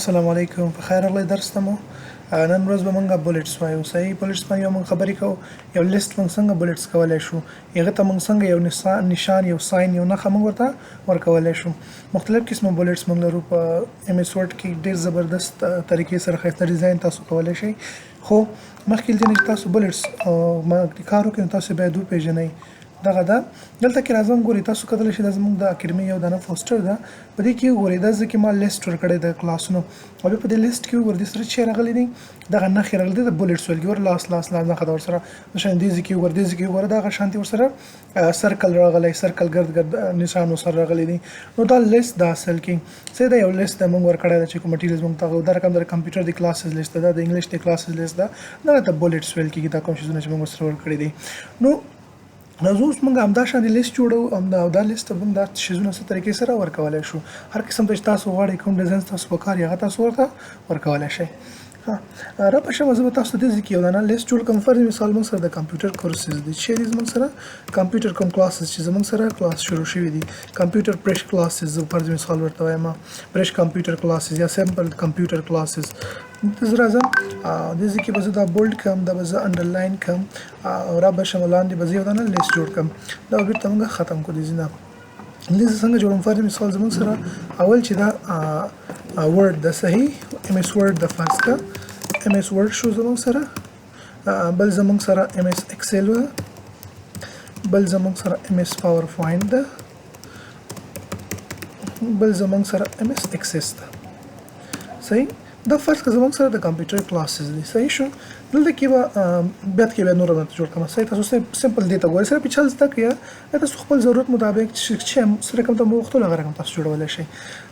السلام علیکم، په خیر راغلی درس ته مو. نن ورځ به مونږ بولټس وایو. صحیح، بولټس باندې به مونږ خبرې کوو. یو لیست مونږ څنګه بولټس کولای شو، هغه ته مونږ څنګه یو نشان، یو ساین، یو نښه مونږ ورته ورکولای شو. مختلف قسمه بولټس مونږ لرو په ایم ایس ورډ کې. ډیر زبردست طریقې سره ښایسته ډیزاین تاسو کولای شئ. خو مخکې له دې نه چې تاسو بولټس کار وکړئ، نو تاسو باید وپېژنئ. دغه ده، دلته کې راځم. ګورئ، تاسو کتلی شئ، دا زموږ د اکیډمي یو دانه پوسټر ده. په دې کې وګورئ، دا ځکه ما لیست ورکړی د کلاسونو، او بیا په دې لیست کې وګورئ، دې سره چې راغلي دي، دغه نښې راغلي دي، د بولټس ویل کېږي. لاس لاس لاس نښه ده ورسره نشان دې ځای کې وګوره، دې ځای کې وګوره، دغه شانتې ورسره سرکل راغلی، سرکل ګرد ګرد نشان ورسره راغلي دي. نو دا لیست ده، اصل کې څه ده؟ یو لیست ده موږ ورکړی ده چې کوم مټیریلز موږ ته دا رقم د کمپیوټر د کلاسز لیست ده، د انګلیش د کلاسز لیست ده. دا ته بولټس ویل کېږي، دا کوم شیزونه چې موږ ورسره ورکړي دي. نو راځو، اوس موږ همدا شان د لیست جوړو. همدا دا لیست موږ دا شیزونه څه طریقې سره ورکولای شو. هر قسم ته چې تاسو غواړئ، کوم ډیزاین تاسو په کار، هغه تاسو ورته ورکولای شئ. را په شمه، زه به تاسو دې ځای کې یو دانه لیست جوړ کړم. فرض مثال موږ سره د کمپیوټر کورسز دي چې دي، زموږ سره کمپیوټر کوم کلاسز چې زموږ سره کلاس شروع شوي دي، کمپیوټر پریش کلاسز، زه فرض مثال ورته وایم پریش کمپیوټر کلاسز یا سمپل کمپیوټر کلاسز. زه راځم، دې ځای کې به زه دا بولډ کړم، دا به زه انډرلاین کړم، او را به شم لاندې به زه یو دانه لیست جوړ کړم. دا به بېرته موږ ختم کړو. دې ځای نه لیست څنګه جوړوم؟ فرض مثال زموږ سره اول چې دا ورډ ده، صحیح، ایم ایس ورډ ده. فرض که ایم ایس ورډ شو زموږ سره، بل زموږ سره ایم ایس اکسل ده، بل زموږ سره ایم ایس پاور پوینټ ده، بل زموږ سره ایم ایس اکسس ده. صحیح، دا فرض که زموږ سره د کمپیوټر کلاسز دي. صحیح شو، دلته کې به بیا کې بیا نور نه جوړ کړم. صحیح، تاسو سمپل دې ته ګورئ، سره په چل زده کړئ، یا تاسو خپل ضرورت مطابق چې څه رقم ته مو غوښتل، هغه رقم تاسو جوړولی شئ.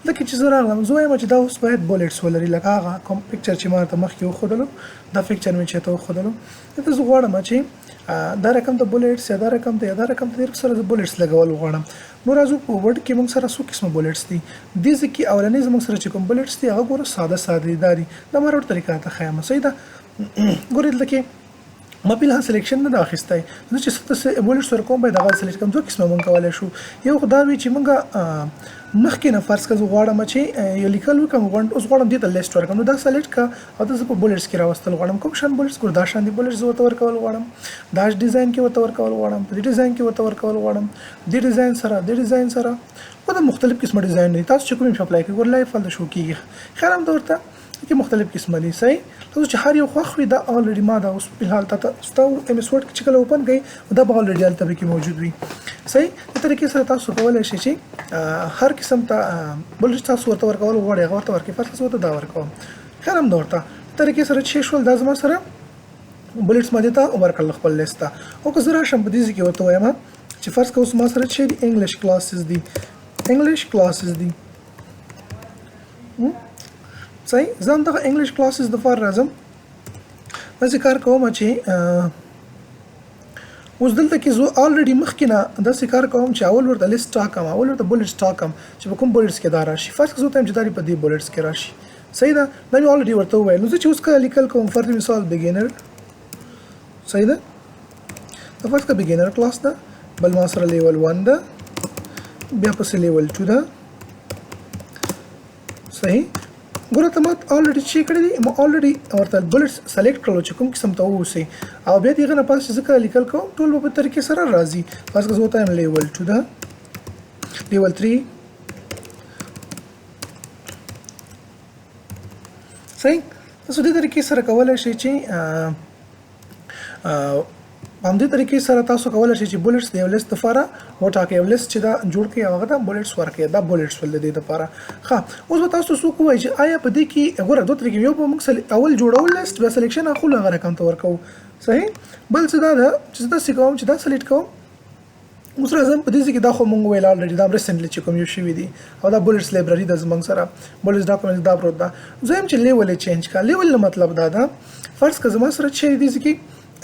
دلته کې چې زه راغلم، زه وایم چې دا اوس باید بولټس ولري، لکه هغه کوم پکچر چې ما ورته مخکې وښودلو، دا پکچر مې چې ته وښودلو. دلته زه غواړم چې دا رقم ته بولټس، یا دا رقم ته، یا دا رقم ته ډېر سره زه بولټس لګول غواړم. نو راځو، په ورډ کې موږ سره څو قسمه بولټس دي. دې ځای کې اولنی زموږ سره چې کوم بولټس دي، هغه ګوره ساده ساده دي، دا دي. دا ما ورته طریقه ته ښایم. صحیح ده، ګورئ، دلته کې ما په الحال سلیکشن نه ده اخیستی. زه چې څه بولټس ورکوم، باید هغه سلیکټ کړم. دوه قسمه موږ کولی شو. یو خو دا وي چې موږ مخکې نه، فرض که زه غواړم چې یو لیکل وکړم، اوس غواړم دې ته لیست ورکړم، نو دا سلیکټ کړه او دا زه په بولټس کې راوستل غواړم. کوم شان بولټس؟ ګوره، دا شان دي بولټس زه ورته ورکول غواړم، دا ډیزاین کې ورته ورکول غواړم، په دې ډیزاین کې ورته ورکول غواړم، دې ډیزاین سره، دې ډیزاین سره. خو دا مختلف قسمه ډیزاین دي، تاسو چې کوم اپلای کوئ، ګوره لایف هلته شو کېږي. خیر هم دا ورته کې مختلف قسمه دي. صحیح، تاسو چې هر یو خوښ وي، دا الریډي ما دا اوس په الحال تاته ستا ایم ایس ورډ کې چې کله اوپن کړئ، دا به الریډي هلته پکې موجود وي. صحیح، دې طریقې سره تاسو کولی شئ چې هر قسم ته بل چې تاسو ورته ورکول غواړئ، هغه ورته ورکړئ. فرض ورته دا ورکوم، خیر هم دا ورته طریقې سره چې شول، دا زما سره بولټس ما دې ته ورکړل خپل لیست ته. او که زه راشم په دې ځای کې ورته وایم چې فرض که اوس ما سره چې دي انګلیش کلاسز دي، انګلیش کلاسز دي. صحیح، زه هم دغه انګلیش کلاسز دپاره راځم، داسې کار کوم چې اوس دلته کې زه الریډي مخکې نه داسې کار کوم چې اول ورته لیست ټاکم، اول ورته بولټس ټاکم چې په کوم بولټس کې دا راشي. فرض که زه ورته وایم چې دا دې په دې بولټس کې راشي. صحیح ده، دا مې الریډي ورته وویل. نو زه چې اوس کله لیکل کوم، فرض مثال بګینر، صحیح ده، دا فرض که بګینر کلاس ده، بل ما سره لیول 1 ده، بیا پسې لیول 2 ده. صحیح، ګوره ته ما الریډي چې کړی دي، ما الریډي ورته بولټس سلیکټ کړلو چې کوم قسم ته واوسي، او بیا د هغه نه پس چې زه کله لیکل کوم، ټول به په طریقې سره راځي. فرض که زه ورته وایم لیول 2 ده، لیول 3. صحیح، تاسو دې طریقې سره کولی شئ چې په همدې طریقې سره تاسو کولی شئ چې بولټس د یو لیست دپاره وټاکئ، یو لیست چې دا جوړ کړئ او هغه ته بولټس ورکړئ. دا بولټس ول د دې دپاره. ښه، اوس به تاسو څوک ووایي چې آیا په دې کې ګوره دوه طریقې، یو به موږ اول جوړول لیست، بیا سلیکشن اخلو، هغه رقم ته ورکوو. صحیح، بل څه دا ده چې زه داسې کوم چې دا سلیکټ کوم، اوس راځم په دې ځای کې. دا خو مونږ ویل الریډي دا ریسنټلی چې کوم یو شوي دي، او دا بولټس لایبرري ده زمونږ سره، بولټس ډاکومنټ دا پروت ده. زه وایم چې لیول یې چینج کړه. لیول نه مطلب دا ده، فرض که زما سره چې دې ځای کې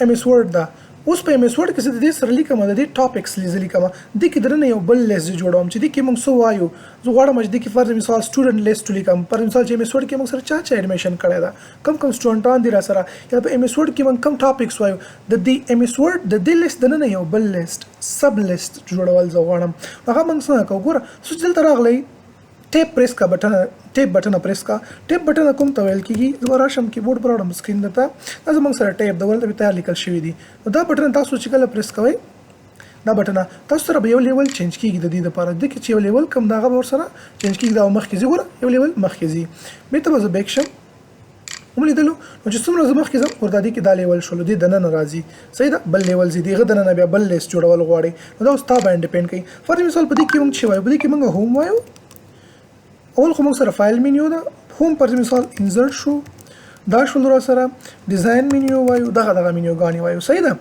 ایم ایس ورډ ده، اوس په ایم ایس ورډ کې زه د دې سره لیکم، د دې ټاپکس زه لیکم، دې کې درنه یو بل لیست زه جوړوم چې دې کې موږ څه وایو. زه غواړم چې دې کې فرض مثال سټوډنټ لیست ولیکم. فرض مثال چې ایم ایس ورډ کې موږ سره چا چا اډمیشن کړی ده، کم کم سټوډنټان دي را سره، یا په ایم ایس ورډ کې موږ کم ټاپکس وایو. د دې ایم ایس ورډ د دې لیست دننه یو بل لیست، سب لیست جوړول زه غواړم. هغه موږ څنګه کوو؟ ګوره، څه چې دلته راغلی ټیپ پریس کا بټن، ټیپ بټن پریس کا. ټیپ بټن کوم ته ویل کیږي؟ زه راشم کیبورډ پر راوړم سکرین درته. دا زموږ سره ټیپ د ورته تیار لیکل شوی دی. نو دا بټن تاسو چې کله پریس کوئ، دا بټن تاسو سره به یو لیول چینج کیږي. د دې لپاره د کې چې یو لیول کم داغه ور سره چینج کیږي، دا مخکې ځي. ګوره، یو لیول مخکې ځي. بیرته به زه بیک شم. هم لیدلو، نو چې څومره زه مخکې ځم، ورته دې کې دا لیول شولو، دې دننه راځي. صحیح ده، بل لیول ځي، دغه دننه بیا بل لیست جوړول غواړي. نو دا اوس تا باندې ډیپند کوي. فرض مثال په دې کې موږ چې وایو، په دې کې موږ هوم وایو. اول خو موږ سره فایل مینیو ده، هوم، فرض مثال انزرټ شو، دا شول. را سره ډیزاین مینیو وایو، دغه دغه مینیوګانې وایو. صحیح ده.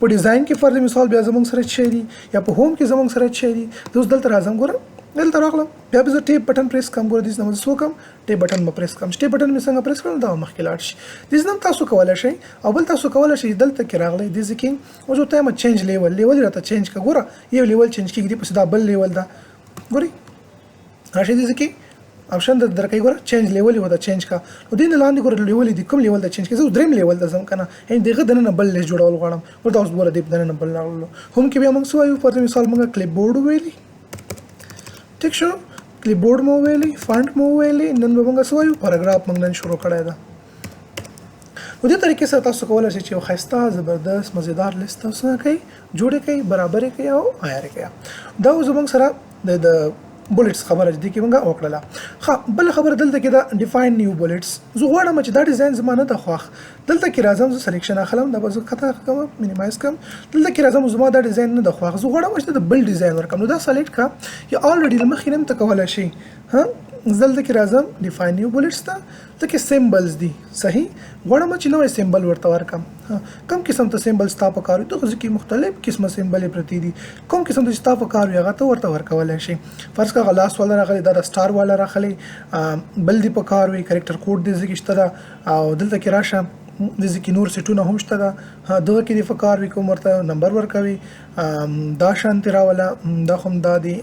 په ډیزاین کې فرض مثال بیا زموږ سره څه دي، یا په هوم کې زموږ سره څه دي؟ زه اوس دلته راځم. ګوره، دلته راغلم، بیا به زه ټیپ بټن پریس کوم. ګوره، دې نه زه څه وکړم؟ ټیپ بټن به پریس کوم. ټیپ بټن مې څنګه پریس کړم، دا مخکې لاړ شي. دې نه تاسو کولای شئ او بل تاسو کولای شئ، دلته کې راغلی، دې ځکه اوس ته ما چینج لیول، لیول راته چینج کا. ګوره، یو لیول چینج کیږي، پس دا بل لیول ده. ګوري، راشي، دې ځکه اپشن د درکې. ګوره، چینج لیول وته چینج کا. نو دین لاندې ګوره، لیول دي، کوم لیول د چینج کې؟ زه دریم لیول د زم کنه، یعنی دغه دننه بل لیست جوړول غواړم. ورته اوس ګوره، دې دننه بل راغلو. هم کې بیا موږ څه وایو؟ فرض مثال موږ کلیپ بورډ ویلی، ټیک شو. کلیپ بورډ مو ویلی، فانټ مو ویلی. نن به موږ څه وایو؟ پاراګراف موږ نن شروع کړی ده. نو دې طریقې سره تاسو کولای شئ چې یو ښایسته، زبردست، مزیدار لیست تاسو کوي، جوړ کړئ، برابر کړئ او عیار کړئ. دا زموږ سره د بولټس خبره چې کې موږ وکړله. ښه، بل خبره دلته کې دا ډیفاین نیو بولټس. زه غواړم چې دا ډیزاین زما نه ده خوښ. دلته کې راځم، زه سلیکشن اخلم، دا به زه کته کوم، مینیمایز کوم. دلته کې راځم، زما دا ډیزاین نه ده خوښ، زه غواړم چې د بل ډیزاین ورکړم. نو دا سلیکټ کا، یا الریډي مخکې نم ته کولای شي. ها، دلته کې راځم ډیفاین نیو بولټس ته. دلته کې سیمبلز دي. صحیح، غواړم چې نوې سیمبل ورته ورکم. کوم قسم ته سیمبل ستا په کار وي؟ دغه ځکه مختلف قسمه سیمبل پرتی دي. کوم قسم ته ستا په کار وي، هغه ته ورته ورکولای شي. فرض کا غلاس والا راغلی، دا د سټار والا راغلی، بل دی په کار وي، کریکټر کوډ دې ځکه شته ده. او دلته کې راشه، د ځکه نور سیټونه هم شته ده. دغه کې دی په کار وي، کوم ورته نمبر ورکوي، دا شانتي راوله. دا هم دا دی،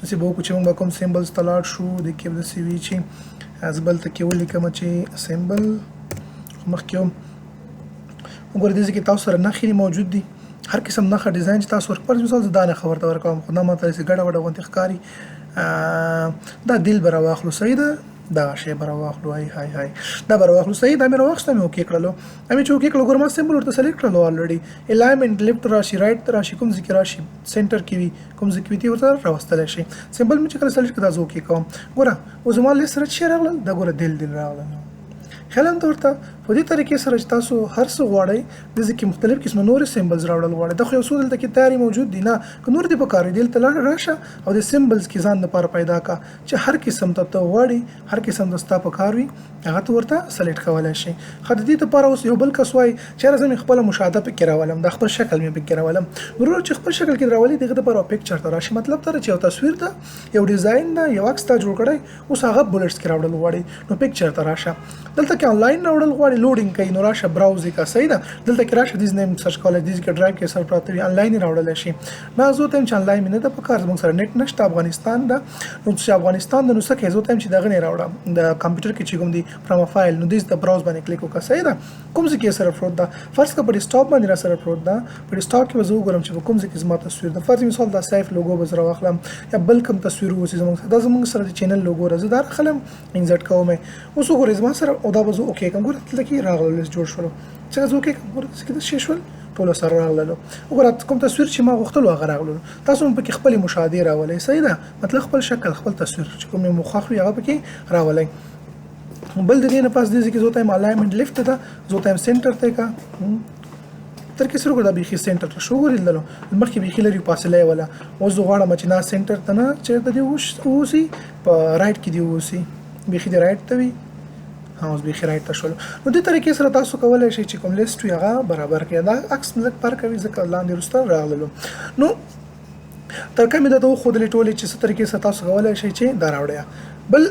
داسې به وکړو چې موږ به کوم سیمبلز ته لاړ شو. د کې به داسې وي چې زه بل ته کې ولیکم چې سیمبل مخکې وم. وګورئ، دې کې تاسو سره نښې موجود دي، هر قسم نښه، ډیزاین چې تاسو ورکړ. مثال زه دا نښه ورته ورکوم، خو دا ماته داسې ګډه وډه غوندې ښکاري. دا دل به راواخلو. صحیح ده، دا شی به راواخلو. های های های، دا به راواخلو. صحیح، دا مې راواخیسته، مې اوکې کړلو. دا مې چې اوکې کړلو، ګوره، ما سیمبل ورته سلیکټ کړلو الریډي. الایمنټ لیفت راشي، رایټ راشي، کوم ځای کې راشي، سنټر کې وي، کوم ځای کې وي، ورته راوستلی شي. سیمبل مې چې کله سلیکټ کړ، دا زه اوکې کوم. ګوره، اوس زما لیست سره څه راغلل؟ دا ګوره، دل دل راغلل. خیال هم ورته په دې طریقې سره چې تاسو هر څه غواړئ، د ځکه مختلف قسمه نور سیمبلز راوړل غواړئ. دا خو یو څو دلته کې تیاری موجود دي، نه که نور دې په کار وي، دلته راشه او د سیمبلز کې ځان لپاره پیدا کا چې هر قسم ته ته غواړي، هر قسم ته ستا په کار وي، هغه ته ورته سلیکټ کولای شي. خو د دې لپاره اوس یو بل کس وایي چې زه مې خپله مشاهده پکې راولم، د خپل شکل مې پکې راولم. ورور، چې خپل شکل کې راولي، دغه لپاره پکچر ته راشي. مطلب دا چې یو تصویر ده، یو ډیزاین ده، یو عکس ته جوړ کړی، اوس هغه بولټس کې راوړل غواړي، نو پکچر ته راشه. دلته کې انلاین راوړل غواړي، لوډینګ کوي، نو راشه براوز یې کا. صحیح ده، دلته کې راشه، دیز نیم سرچ کولای، دیز کې ډرایو کې سر پراته وي، انلاین یې راوړلی شي. نه، زه ته چې انلاین مې نه ده په کار، زموږ سره نت نشته، افغانستان ده. نو چې افغانستان ده، نو څه کوي؟ زه ته چې دغه نه راوړم، د کمپیوټر کې چې کوم دی فرام فایل، نو دیز د براوز باندې کلیک وکړه. صحیح ده، کوم ځای کې سره پروت ده؟ فرض کړه په ډیسکټاپ باندې را سره پروت ده. په ډیسکټاپ کې به زه وګورم چې په کوم ځای کې زما تصویر ده. فرض مثال دا سیف لوګو به زه راواخلم، یا بل کوم تصویر اوسي زموږ سره. دا زموږ سره د چینل لوګو ده، زه دا راخلم، انزرټ کوم. اوس وګورئ، زما سره او دا به زه اوکې کوم. ګوره، دلته کې راغلل، لیست جوړ شولو. څنګه زه اوکې کوم، ګوره، داسې کې داسې شول، ټول سره راغللو. وګوره، کوم تصویر چې ما غوښتلو، هغه راغللو. تاسو هم پکې خپلې مشاهدې راولئ. صحیح ده، مطلب خپل شکل، خپل تصویر چې کوم مو خوښ وي، هغه پکې راولئ. بل د دې نه پس دې ځای کې زه ته الاینمنټ لیفت ده، زه ته سنټر ته کا تر کې سره. دا بیخي سنټر ته شو. ګورې، دلو مخکې بیخي لري فاصله ولا. اوس زه غواړم چې نه سنټر ته نه، چېرته دی اوسي، په رایټ کې دی اوسي، بیخي دی رایټ ته وي. ها، اوس بیخي رایټ ته شول. نو دې طریقې سره تاسو کولای شئ چې کوم لیست وي، هغه برابر کړئ. دا عکس لږ فرق کوي، ځکه لاندې وروسته راغللو. نو تر کومې درته وښودلې ټولې چې څه طریقې سره تاسو کولای شئ چې دا راوړئ. بل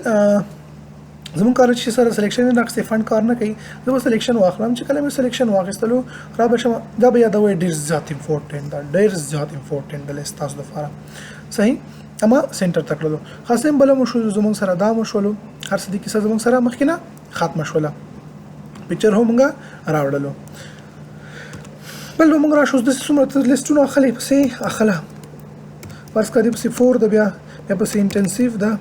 زمونږ کار چې سره سلیکشن نه اخیستې، فند کار نه کوي. زه به سلیکشن واخلم. چې کله مې سلیکشن واخیستلو، را به شم. دا به یادوئ، ډېر زیات امپورټنټ ده، ډېر زیات امپورټنټ ده لیست تاسو دپاره. صحیح، اما سنټر ته کړلو. ښه، سمبل مو شو زمونږ سره، دا مو شولو، هر څه دې کیسه زمونږ سره مخکې نه ختمه شوله. پکچر هم مونږ راوړلو. بل به مونږ راشو، داسې څومره ته لیستونه اخلې پسې اخله. فرض کړه دې پسې فور ده، بیا پسې انټنسیو ده.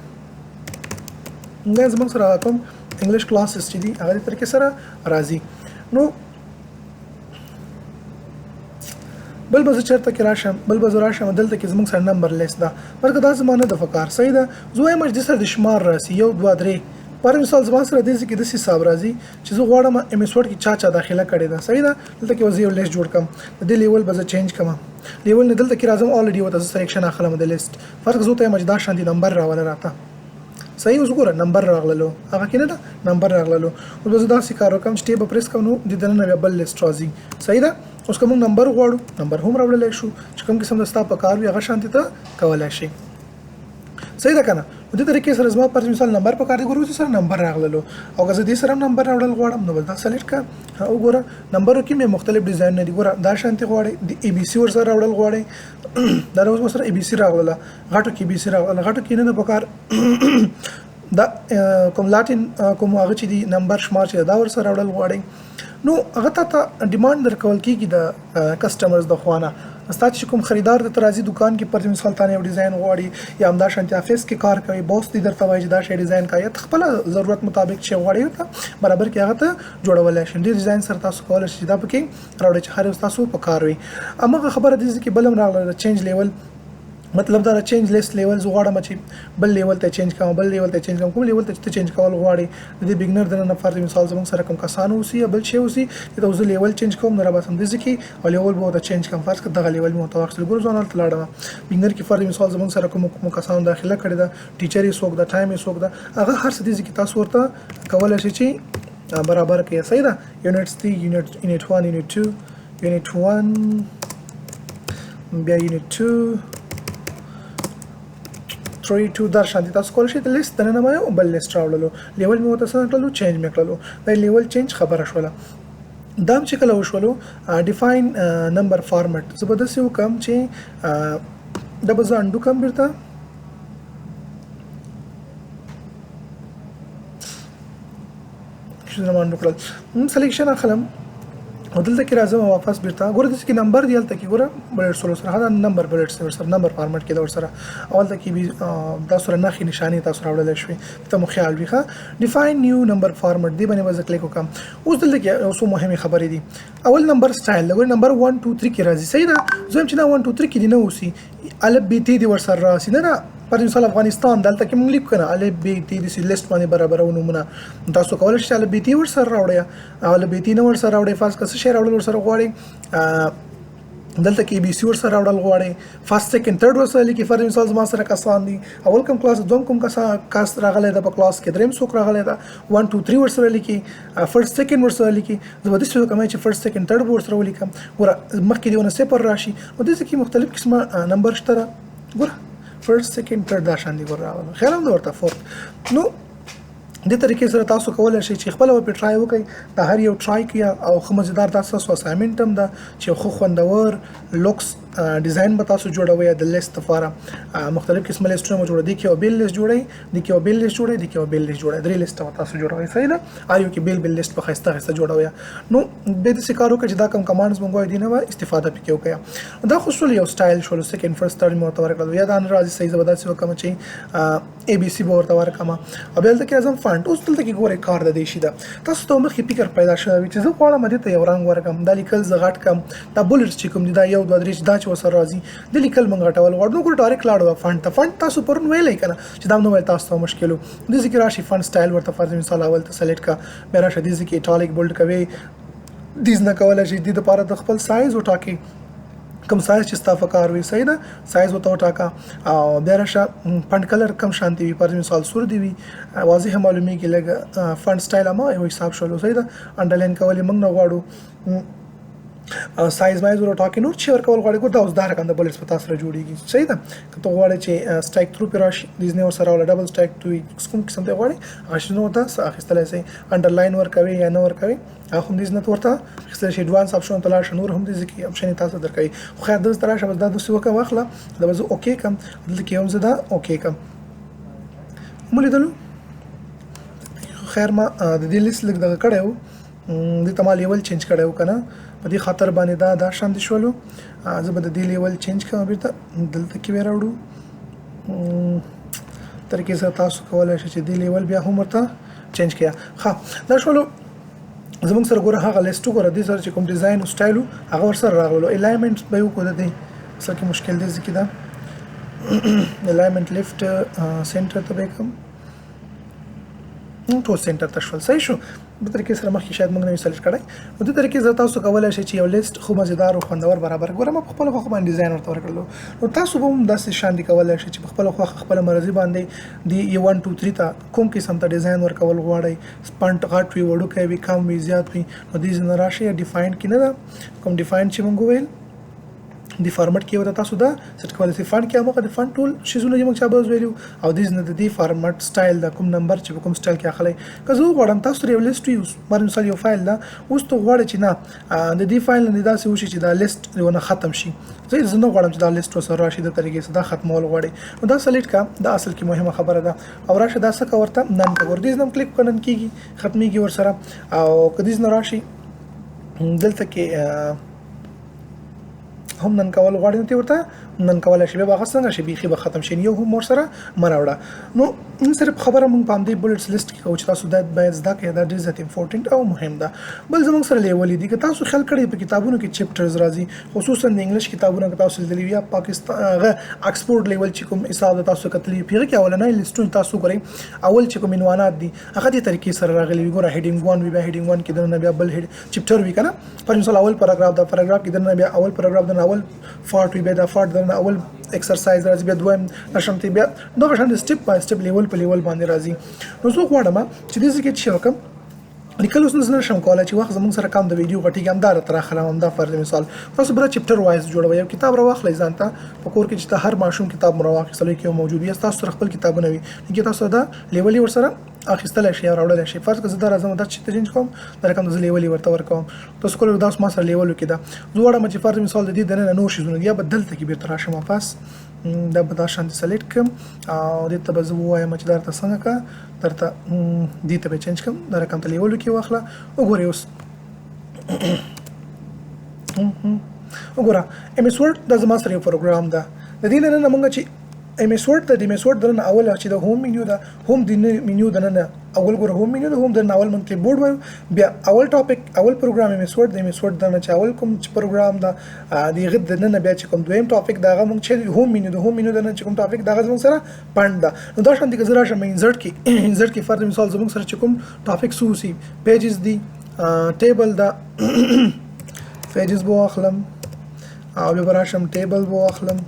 دا زموږ سره کوم انګلیش کلاسز چې دي هغه دې طریقې سره راځي. نو بل به زه چېرته کې راشم، بل به زه راشم دلته کې زموږ سره نمبر لیست ده. ورکه دا زما نه ده پکار، صحیح ده. زه وایم چې دې سره د شمار راسي 1 2 3. پر مثال زما سره دې ځای کې داسې حساب راځي چې زه غواړم ایم اس ورډ کې چا چا داخله کړې ده، صحیح ده. دلته کې به زه یو لیست جوړ کړم، د دې لیول به زه چینج کړم. لیول نه دلته کې راځم الریډي ورته زه سلیکشن اخلم د لیست. فرض زه ورته وایم چې دا شان دي نمبر راوله راته، صحیح. اوس ګوره نمبر راغللو، هغه کې نه ده نمبر راغللو. اوس به زه داسې کار وکړم چې ټیب به پریس کړم، نو د دننه بیا بل لیست راځي، صحیح ده. اوس که موږ نمبر غواړو نمبر هم راوړلی شو، چې کوم قسم د ستا په کار وي هغه شانتې ته کولی شي، صحیح ده که نه؟ نو دې طریقې سره زما فرض مثال نمبر په کار دی، ګوره اوس سره نمبر راغللو. او که زه دې سره هم نمبر راوړل غواړم نو بس دا سلیکټ کړه. وګوره نمبرو کې مې مختلف ډیزاینونه دي. ګوره دا شانتې غواړې، د ای بي سي ورسره راوړل غواړې، دا اوس ورسره ای بي سي راغلله، غټو کې بي سي راغله، غټو کې نه ده په کار. دا کوم لاټین کوم هغه چې دي نمبر شمار چې دا ورسره راوړل غواړې، نو هغه تا ته ډیمانډ درکول کېږي د کسټمرز د خوا نه. ستا چې کوم خریدار درته راځي دکان کې، پر مثال تا نه یو ډیزاین غواړي یا همدا شانتې افیس کې کار کوي، باس دې درته وایي چې دا شی ډیزاین کوي، یا ته خپله ضرورت مطابق چې غواړې ورته برابر کړي هغه ته جوړولی شي. ډېر ډیزاین سره تاسو کولی شئ چې دا پکې راوړئ چې هر یو ستاسو په کار وي. هماغه خبره دې ځای کې بل هم راغله، د چینج لیول. مطلب دا چینج لیست لیول، زه غواړم چې بل لیول ته چینج کړم، بل لیول ته چینج کړم. کوم لیول ته چې ته چینج کول غواړې، د دې بګنر دننه فرض مثال زموږ سره کوم کسان اوسي یا بل شی اوسي، چې دا زه لیول چینج کوم نو را به سم دې ځای کې او لیول به ورته چینج کړم. فرض کړه دغه لیول مې ورته واخیستل، ګوره ځوان هلته لاړم بګنر کې فرض مثال زموږ سره کوم کوم کسانو داخله کړې ده، ټیچر یې څوک ده، ټایم یې څوک ده، هغه هر څه دې ځای کې تاسو ورته کولی شئ چې برابر کړئ، صحیح ده. یونټس دي، یونټ 1، یونټ 2، یونټ 1، بیا یونټ 2، 3 2 دا شان دي. تاسو کولی شئ د لیست دننه ما یو بل لیست راوړلو، لیول مې ورته څنګه کړلو، چینج مې کړلو، دا لیول چینج خبره شوله. دا هم چې کله وشولو ډیفاین نمبر فارمټ، زه به داسې وکړم چې دا به زه انډو کړم بېرته. چې زه انډو کړل، سلیکشن اخلم او دلته کې راځم واپس بیرته. ګوره داسې کې نمبر دی، هلته کې ګوره بلټس ورسره، دا نمبر بلټس دی ورسره، نمبر فارمټ کې ده ورسره. او هلته کې دا سره نښې نشانې تاسو راوړلی شوې، ته مو خیال وي. ښه ډیفاین نیو نمبر فارمټ دې باندې به زه کلیک وکړم. اوس دلته کې یو څو مهمې خبرې دي. اول نمبر سټایل ده، ګوره نمبر 1 2 3 کې راځي، صحیح ده. زه وایم چې دا 1 2 3 کې دې نه اوسي، الف بي تی دې ورسره راسي. نه نه، پر مثال افغانستان دلته کې موږ لیکو که نه، الف بي تی داسې لیست باندې برابرو نومونه. تاسو کولی شئ چې الف بي تی ورسره راوړئ، او الف بي تی نه ورسره راوړئ، فرض که څه شی راوړل ورسره غواړئ، دلته کې بي سي ورسره راوړل غواړئ، فرست سیکنډ تھرډ ورسره لیکي. فرض مثال زما سره کسان دي، اول کوم کلاس، دوم کوم کس راغلی ده په کلاس کې، دریم څوک راغلی ده، 1 2 3 ورسره لیکي، فرست سیکنډ ورسره لیکي. زه به داسې وکړم چې فرست سیکنډ تھرډ به ورسره ولیکم. ګوره مخکې دې ونه صفر راشي، نو دې ځای کې مختلف قسمه نمبر شته ده. ګوره فرست سیکنډ تھرډ دا شان دي، ګوره راغله خیال هم ده ورته فورت. نو دې طریقې سره تاسو کولی شئ چې خپله به پرې ټرای وکړئ، دا هر یو ټرای کړئ او ښه مزیدار دا ستاسو اساینمنټ هم ده چې یو ښه خوندور لوکس ډیزاین به تاسو جوړوئ د لیست لپاره. مختلف قسمه لیستونه مو جوړوئ، دې کې یو بېل لیست جوړوئ، دې کې یو بېل لیست جوړوئ، دې کې یو بېل لیست جوړوئ، درې لیسته به تاسو جوړوئ، صحیح ده. هر یو کې بېل بېل لیست به ښایسته ښایسته جوړوئ. نو بیا داسې کار وکړئ چې دا کوم کمانډز مونږ وایو دې نه به استفاده پکې وکړئ. دا خو شول یو سټایل شول، سیکنډ فرست تھرډ مې ورته ورکړل. یا دا نه راځي صحیح، زه به داسې وکړم چې ای بي سي به ورته ورکړم. او بیا دلته کې راځم فانټ. اوس دلته کې ګورئ کار د دې شي ده، تاسو ته مخکې فکر پیدا شوی وي چې زه غواړم دې ته یو رنګ ورکړم، دا لیکل زه غټ کړم، دا بولټس چې کوم دي دا 1 2 3 دا چې ورسره راځي د لیکل مونږ غټول غواړو. نو ګوره ډایرکټ لاړو فانټ ته. فانټ تاسو پرون ویلی که نه چې دا نو ویل تاسو ته مشکل و. دې ځای کې راشي فانټ سټایل ورته فرض مثال اول ته سلیکټ کړه، بیا راشه دې ځای کې ایټالیک بولډ کوي، دې نه کولی شي دې دپاره د خپل سایز وټاکي، کوم سایز چې ستا په کار وي، صحیح ده، سایز ورته وټاکه. او بیا راشه فانټ کلر کم شانتې وي، فرض مثال سور دی وي، واضح معلومیږي لږ فانټ سټایل هم یو حساب شولو، صحیح ده. انډرلاین کول یې موږ نه غواړو، سایز مایز ور ټاکي، نور چې ورکول غواړي. ګور دا اوس دا رقم د بولټس په تاسو سره جوړیږي، صحیح ده. که ته غواړې چې سټایک تھرو پرې راشي، دې نه ورسره راوړه، ډبل سټایک تو وي، کوم قسم ته غواړې هغه شی نو ورته اخیستلی شي. انډرلاین ورکوي یا نه ورکوي هغه هم دې نه ورته اخیستلی شي. اډوانس اپشن ته لاړ شه، نور هم دې کې اپشن تاسو درکوي. خو خیر دلته راشه، بس دا داسې وکړه واخله، دا به زه اوکې کړم، دلته کې هم زه دا اوکې کړم. مو لیدلو؟ خیر ما د دې لیست لږ دغه کړی و، دې ته ما لیول چینج کړی و که نه، په دې خاطر باندې دا شان دي شولو. زه به د دې لیول چینج کړم، بېرته دلته کې به یې راوړو. طریقې سره تاسو کولای شئ چې دې لیول بیا هم ورته چینج کړئ. ښه، دا شولو زموږ سره. ګوره هغه لیست وګوره، دې سره چې کوم ډیزاین او سټایل هغه ورسره راغلو. الایمنټ به یو کو، د دې اصل کې مشکل دی ځکه دا الایمنټ لیفټ سنټر ته به کوم، ټول سنټر ته شول. صحیح شو. په طریقې سره مخکې شاید موږ نوی سلیکټ کړی. نو دې طریقې سره تاسو کولای شئ چې یو لیست خو مزیدار او خوندور برابر. ګوره، ما په خپل خوښه باندې ډیزاین ورته ورکړلو. نو تاسو به هم داسې شان دي کولای شئ چې په خپل خوښه، خپل مرضی باندې دی یو 1 2 3 ته کوم قسم ته ډیزاین ورکول غواړئ، فونټ غټ وي، وړوکی وي، کم وي، زیات وي. نو دې ځای نه راشئ، ډیفاین کې نه ده کوم ډیفاین چې موږ وویل، د فارمټ کې وته تاسو دا سیټ کولای شئ. فونټ کې هغه د فونټ ټول شیزونه چې موږ چا به ویلو، او دې نه د دې فارمټ سټایل دا کوم نمبر چې په کوم سټایل کې اخلي. که زه وغواړم تاسو یو لیست یو بر مثال یو فایل دا اوس ته غواړئ چې نه د دې فایل نه داسې وشي چې دا لیست یو نه ختم شي، زه نه غواړم چې دا لیست وسره راشي، د طریقې سره دا ختمول غواړي، نو دا سلیکټ کا. دا اصل کې مهمه خبره ده. او راشه دا څه ورته نن کا ور دې نم کلیک کنن کیږي، ختميږي ورسره. او کدی نه راشي دلته کې هم نن کول غواړي، نو ورته نن کولای شي، بیا هغه څنګه شي، بیخي به ختم شي، یو هم ور سره مراوړه. نو نن صرف خبره مونږ په همدې بولټس لیست کې کوو چې تاسو دا باید زده کړئ، دا ډېر زیات امپورټنټ او مهم ده. بل زمونږ سره لیولې دي. که تاسو خیال کړئ، په کتابونو کې چپټرز راځي، خصوصا د انګلیش کتابونه که تاسو لیدلي یا پاکستان هغه اکسپورټ لیول چې کوم حساب د تاسو کتلی، پیغه کې اولنۍ لیستونه تاسو ګورئ، اول چې کوم عنوانات دي هغه دې طریقې سره راغلي وي. ګوره، هډینګ 1 وي، بیا هډینګ 1 کې دننه بیا بل هډ چپټر وي کنه. پر مثال اول پاراګراف، دا پاراګراف کې دننه بیا اول پاراګراف دننه اول فارټ وي، بیا دا فارټ دننه اول ایکسرسایز راځي، بیا دویم نشم، بیا دغه شان سټپ بای سټپ لیول په لیول باندې راځي. نو زه غواړم چې دې ځکه چې وکم لیکل اوس نه شم کولای چې وخت زموږ سره کم د ویډیو غټیږي. هم دا راته راخلم، هم دا فرض مثال تاسو بل چپټر وایز جوړوي، یو کتاب راواخلئ ځان ته په کور کې چې ته هر ماشوم کتاب مو راواخیستل کې موجود وي، تاسو سره خپل کتابونه وي چې تاسو دا لیولي ورسره اخیستلی شي او راوړلی شي. فرض که زه دا راځم، دا چې ته چینج کوم، دا رقم زه لیولي ورته ورکوم. تاسو کولای دا ما سره لیولو کې ده. زه غواړم چې فرض مثال د دې دننه نور شیزونه یا به دلته کې بیرته راشم واپس، دا به دا شان سلیکټ کړم او دې ته به زه ووایم چې دا درته څنګه که درته دې ته به چینج کړم، دا رقم ته لیولو کې واخله. وګورئ اوس، وګوره ایم اس ورډ دا زما سره یو پروګرام ده. د دې نه موږ چې ایم اس ورډ ته د ایم اس ورډ دننه اول چې د هوم مینیو ده، هوم د مینیو دننه اول ګوره هوم مینیو ده، هوم دننه اول مونږ کلیپ بورډ وایو، بیا اول ټاپک، اول پروګرام ایم اس ورډ، د ایم اس ورډ دننه چې اول کوم چې پروګرام ده د هغه دننه بیا چې کوم دویم ټاپک ده هغه مونږ چې هوم مینیو ده، هوم مینیو دننه چې کوم ټاپک ده هغه زموږ سره پند ده. نو دا شان دي که زه راشم انزرټ کې، انزرټ کې فرض مثال زموږ سره چې کوم ټاپک سوسی پیجز دي، ټیبل ده، پیجز به واخلم او بیا به راشم ټیبل به واخلم.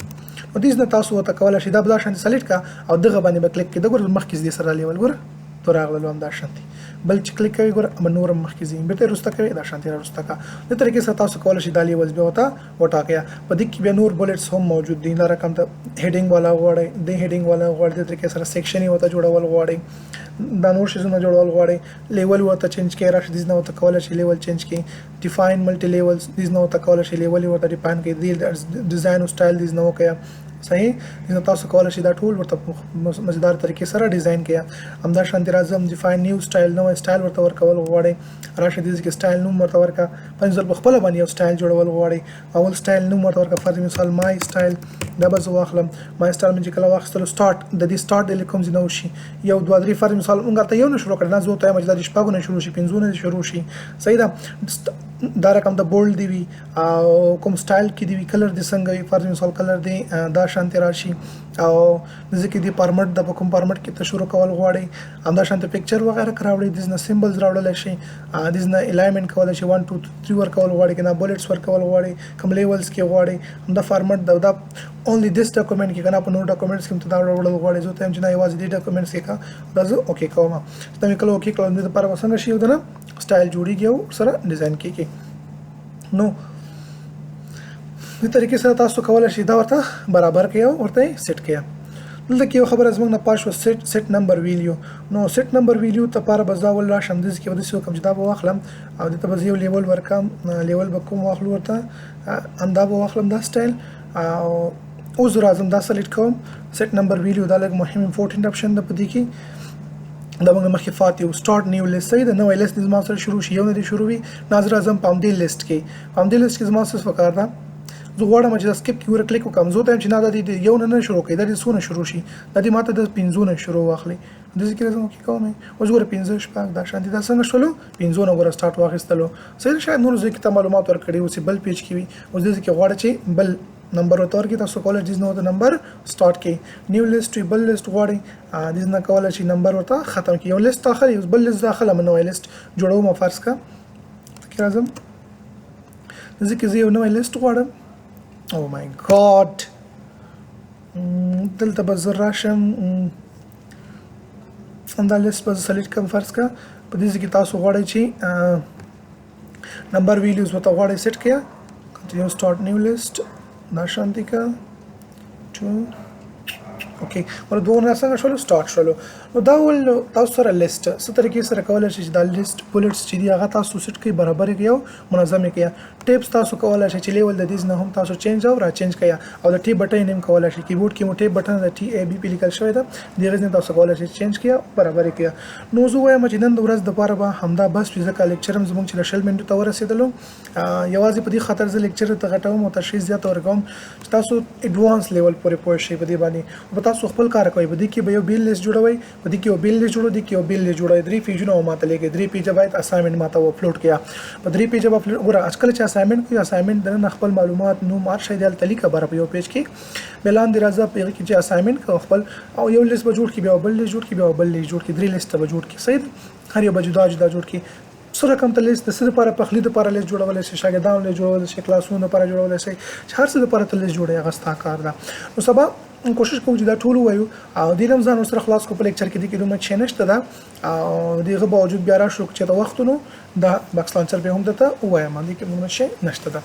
نو دې نه تاسو ورته کولای شئ دا بل شان سلیکټ کا او دغه باندې به کلیک کړئ. د ګوره مخکې دې سره لیول، ګوره ته راغلل. هم دا شان دي بل چې کلیک کوي، ګوره اما نور مخکې ځي، بیرته وروسته کوي، دا شان را وروسته کا. د طریقې سره تاسو کولای شئ دا لیولز بیا ورته وټاکئ. په دې کې بیا نور بولټس هم موجود دي. دا رقم ته هډینګ والا غواړئ، د هډینګ والا غواړئ، د طریقې سره سیکشن یې ورته جوړول غواړئ، دا نور شیزونه جوړول غواړئ، لیول ورته چینج کړئ. راشئ دې نه ورته کولای شئ لیول چینج کړئ، ډیفاین ملټي لیولز، دې نه ورته کولای شئ لیول ورته ډیفاین کړئ، دې ډیزاین او سټایل دې نه وکړئ. صحیح، نو تاسو کولای شئ دا ټول ورته مزیدار طریقې سره ډیزاین کړئ. همدا شان دي راځم ډیفاین نیو سټایل، نوی سټایل ورته ورکول غواړئ، راشه دې کې سټایل نوم ورته ورکا. په ځل په خپل باندې یو سټایل جوړول غواړئ، اول سټایل نوم ورته ورکا، فرض مثال مای سټایل، دا به زه واخلم. مای سټایل مې چې کله واخیستلو، سٹارټ د دې سٹارټ د کوم ځای نه وشي، یو دوه درې، فرض مثال موږ ته یو نه شروع کړ، نه زه ته یم چې دا شپږ نه شروع شي، پنځو نه شروع شي. صحیح ده. دا رقم د بولډ دی وي او کوم سټایل کې دی وي، کلر دی څنګه وي، فرض مثال کلر دی دا شانتي راشي، او ځکه دی فارمټ د په کوم فارمټ کې ته شروع کول غواړي. همدا شانتي پکچر وغیرہ راوړي، د نه سیمبلز راوړل شي، د نه الایمنټ کول شي، 1 2 3 ور کول غواړي کنه، بولټس ور کول غواړي، کوم لیولز کې غواړي، همدا فارمټ دا اونلی دیس ډاکومنټ کې کنه، په نور ډاکومنټس کې ته دا راوړل غواړي. زه ته چې نه یوازې دې ډاکومنټس کې کا دا زه اوکې کوم. دا مې کله اوکې کړم، د لپاره څنګه شي دنه سټایل جوړیږي او سره ډیزاین کیږي. نو دې طریقې سره تاسو کولای شئ دا ورته برابر کړئ او ورته سیټ کړئ. دلته کې یو خبره زموږ نه پاش شوه، سیټ نمبر ویلیو. نو سیټ نمبر ویلیو ته لپاره به زه اول راشم دې کې به داسې وکړم چې دا به واخلم او دې ته به زه یو لیول ورکړم. لیول به کوم واخلو ورته، همدا به واخلم دا سټایل، او اوس راځم دا سلیکټ کوم. سیټ نمبر ویلیو دا لږ مهم امپورټنټ اپشن ده په دې کې، دا موږ مخکې فاتح یو سٹارټ نیو لیست. صحیح ده، نوی لیست زما سره شروع شي، یو نه دې شروع وي. نه زه راځم په همدې لیست کې، په همدې لیست کې زما څه پکار ده؟ زه غواړم چې دا سکیپ کې ګوره کلیک وکړم، زه ورته وایم چې نه، دا دې یو نه نه شروع کوي، دا دې څو نه شروع شي، دا دې ماته د پنځو نه شروع واخلي. دې ځای کې راځم، اوکې کوم یې. اوس ګوره پنځه، شپږ، دا شان دي. دا څنګه شولو؟ پنځو نه ګوره سټارټ واخیستلو. صحیح، شاید نور ځای کې ته معلومات ورکړي اوسې، بل پیج کې وي. اوس دې ځای کې غواړم چې بل نمبر ورته ورکړي، تاسو کولای شئ نو نمبر سټارټ کړئ. نیو لیست وي، بل لیست غواړئ، دې نه کولای شئ نمبر ورته ختم کړئ. یو لیست اخلي، اوس بل لیست اخلم، نوی لیست جوړوم. فرض کړه کې راځم، ځکه زه یو نوی لیست غواړم. او مای ګاډ، دلته به زه راشم، همدا لیست به زه سلیکټ کړم. فرض کړه په دې ځای کې تاسو غواړئ چې نمبر ویلیوز ورته غواړئ سیټ کړئ. کنټینیو، سټارټ نیو لیست، دا شانتي که 2. اوکې، ور دوه نه څنګه شولو؟ سٹارټ شولو. نو دا ول تاسو سره لیست څه طریقې سره کولای شئ چې دا لیست بولټس چې دی هغه تاسو سیټ کړئ، برابر کړئ او منظم کړئ. ټیپس تاسو کولای شئ چې لیول د دې نه هم تاسو چینج او را چینج کړئ، او د ټیپ بټن هم کولای شئ. کیبورډ کې مو ټیپ بټن د ټي ای بي پی لیکل شوی ده، دې غزنه تاسو کولای شئ چینج کړئ او برابر کړئ. نو زه وایم چې نن د ورځ د پاره به همدا بس وي، ځکه لیکچر هم زموږ چې د 20 منټو ته ورسېدلو. یوازې په دې خاطر زه لیکچر ته غټوم او تشریح زیات ورکوم چې تاسو اډوانس لیول پورې پوه شئ په دې باندې. او تاسو خپل کار کوئ، په دې کې به یو بیل لیست جوړوئ، په دې کې یو بیل لیست جوړو، دې کې یو بیل لیست جوړوئ. درې پیجونه ماته لېږئ، درې پیجه باید اساینمنټ ماته اپلوډ کړئ. په درې پیجه به اپلوډ. ګوره، کله چې اساینمنټ کوئ، اساینمنټ دننه خپل معلومات، نوم، هر شی دلته لیکه بره په یو پیج کې. بیا لاندې راځه، په هغه کې چې اساینمنټ کوه خپل، او یو لیست به جوړ کړي، بیا بل لیست جوړ کړي، بیا بل لیست جوړ کړي، درې لیست به جوړ کړي. صحیح، هر یو به جدا جدا جوړ کړي. څه رقم ته لیست د څه لپاره؟ پخلي دپاره لیست جوړولی شي، شاګردانو لیست جوړولی شي، کلاسونو لپاره جوړولی شي، چې هر څه لپاره ته لیست جوړوي هغه ستا کار ده. نو سبا کوشش کوو چې دا ټول ووایو او دې هم ځان ورسره خلاص کړو. په لیکچر کې دې کې دومره څه نشته ده، او د هغه باوجود بیا راشو چې ته وخت نو دا باکس لانچر به هم درته ووایم. دې کې دومره څه نشته ده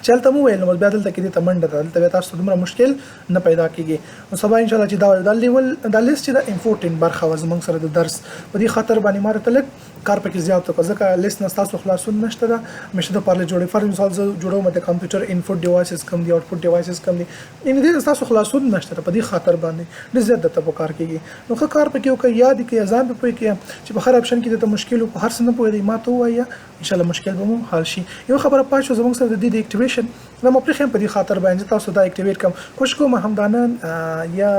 چې هلته مو ویل، نو بیا دلته کې دې ته منډه ده، دلته بیا تاسو ته دومره مشکل نه پیدا کیږي. نو سبا ان شاء الله چې دا دا لیول دا لیست چې دا امپورټنټ برخه وه زموږ سره د درس، په دې خاطر باندې ما راته لږ کار پکې زیات وکړ، ځکه لیست نه ستاسو خلاصون نشته ده. همیشه د پاره جوړې، فرض مثال زه جوړوم د کمپیوټر انپوټ ډیوایسز کوم دي، آوټپوټ ډیوایسز کوم دي، یعنې دې ستاسو خلاصون نشته ده. په دې خاطر باندې ډېر زیات درته په کار کیږي. نو ښه کار پکې وکړئ، یاد یې کړئ، ځان پرې پوه کړئ چې په هر اپشن کې درته مشکل و، په هر څه نه پوهېدئ ما ته ووایه، ان شاء الله مشکل به مو حل شي. یو خبره پاتې شوه زموږ سره د دې د اکټیویشن، دا مو پرېښی په دې خاطر باندې تاسو دا اکټیویټ کړم. کوشش کوم همدا نن یا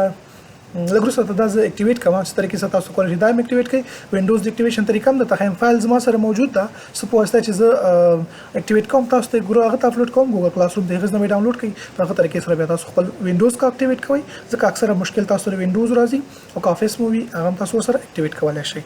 لږ وروسته ته دا زه اکټیویټ کوم چې طریقې سره تاسو کولی شئ دا هم اکټیویټ کړئ. وینډوز د اکټیویشن طریقه هم درته ښیم، فایل زما سره موجود ده، څه په واسطه چې زه اکټیویټ کوم تاسو ته ګورو هغه ته اپلوډ کوم ګوګل کلاس روم، د هغې نه به ډاونلوډ کړئ. په هغه طریقې سره بیا تاسو خپل وینډوز کا اکټیویټ کوئ، ځکه اکثره مشکل تاسو سره وینډوز راځي، او که افیس مو وي هغه هم تاسو ورسره اکټیویټ کولی شئ.